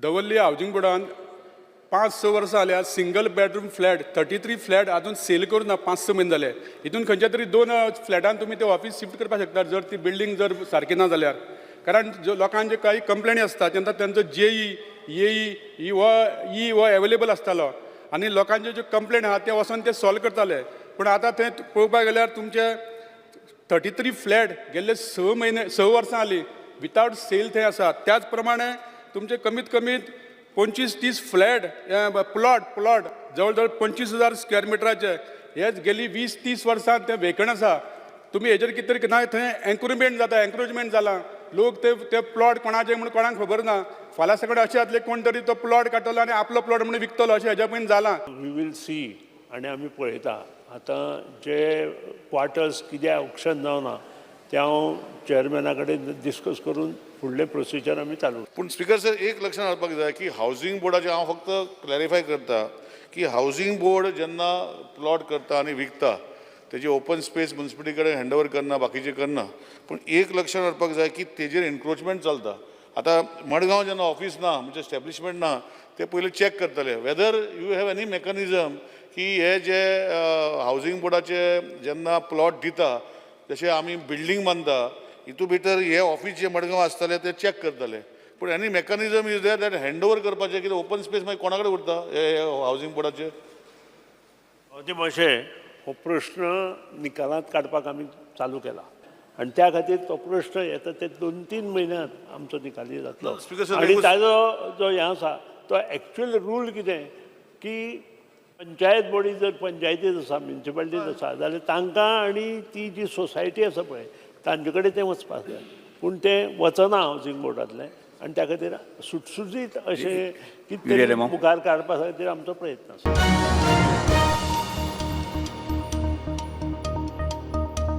दवर्ली हावजींग बोर्डान 5-6 वर्सां जाल्या, single bedroom flat, 33 flat अजून सेल करूं ना. 5-6 म्हयने जाले. हितून खंयच्या तरी दोन फ्लॅटान तुमी ते ऑफीस शिफ्ट करपाक शकतात, जर ती बिल्डींग जर सारकी ना जाल्यार. कारण जो लोकांचे काही कंप्लेनी आसता तेन्ना तेंचो जेई, एई हो, ई हो एवेलेबल आसतालो आनी लोकांच्यो ज्यो कंप्लेन आहा ते वचोन ते सॉल्व करताले. पूण आतां थंय पळोवपाक गेल्यार तुमचे 33 फ्लॅट गेल्ले 6 म्हयने, 6 वर्सां जालीं वितावट सेल थंय आसा. त्याच प्रमाणे तुमचे कमीत कमीत 25-30 फ्लॅट, प्लॉट प्लॉट जवळ जवळ 25,000 स्क्वेअर मिटराचे हेच गेली 20-30 वर्सां ते वेकंट आसा. तुमी हेजेर कितें तरी ना थंय एन्क्रोचमेंट जाता, एन्क्रोचमेंट जालां. लोक ते ते प्लॉट कोणाचे म्हणून कोणाक खबर ना. फाल्यां सकाळी अशें जातलें, कोण तरी तो प्लॉट काडटलो आनी आपलो प्लॉट म्हणून विकतलो, अशें हेज्या पयलीं जालां. We will see आनी आमी पळयता. आतां जे क्वार्टर्स कित्याक ऑक्शन जावना तें हांव चेअरमॅना कडेन डिस्कस करून फुडलें प्रोसिजर आमी चालू. पूण स्पिकर सर, एक लक्षात हाडपाक जाय की हावजींग बोर्डाचें हांव फक्त क्लॅरिफाय करता की हावजींग बोर्ड जेन्ना प्लॉट करता आनी विकता, तेजी ओपन स्पेस म्युनिसिपालिटी कडेन हँड ओवर करना, बाकीचें करना. पूण एक लक्षात हाडपाक जाय की तेजेर एन्क्रोचमेंट चलता. आतां मडगांव जेन्ना ऑफीस ना, म्हणजे एस्टॅब्लिशमेंट ना, ते पयलीं चॅक करतले whether you have any mechanism की हे जे हावजींग बोर्डाचे जेन्ना प्लॉट दिता, जशे आमी बिल्डींग बांदता, हितू भितर हे ऑफीस जे मडगांव आसतले ते चॅक करतले. पूण any mechanism is there that hand over करपाचें? कितें ओपन स्पेस मागीर कोणा कडेन उरता हे हावजींग बोर्डाचे? ते मातशें हो प्रश्न निकालांत काडपाक आमी चालू केला आनी त्या खातीर तो प्रश्न येता ते 2-3 म्हयन्यांत आमचो निकाली जातलो. Speaker sir, आनी ताजो जो हें आसा तो एक्चुअल रूल कितें की पंचायत बॉडी जर पंचायतीत आसा, म्युनिसिपालिटीत आसा जाल्यार तांकां आनी ती जी सोसायटी आसा पळय तांचे कडेन तें वचपाक जाय. पूण तें वचना हावजींग बोर्डांतलें आनी त्या खातीर सुटसुटीत अशें कितें तरी मुखार काडपा खातीर आमचो प्रयत्न आसा.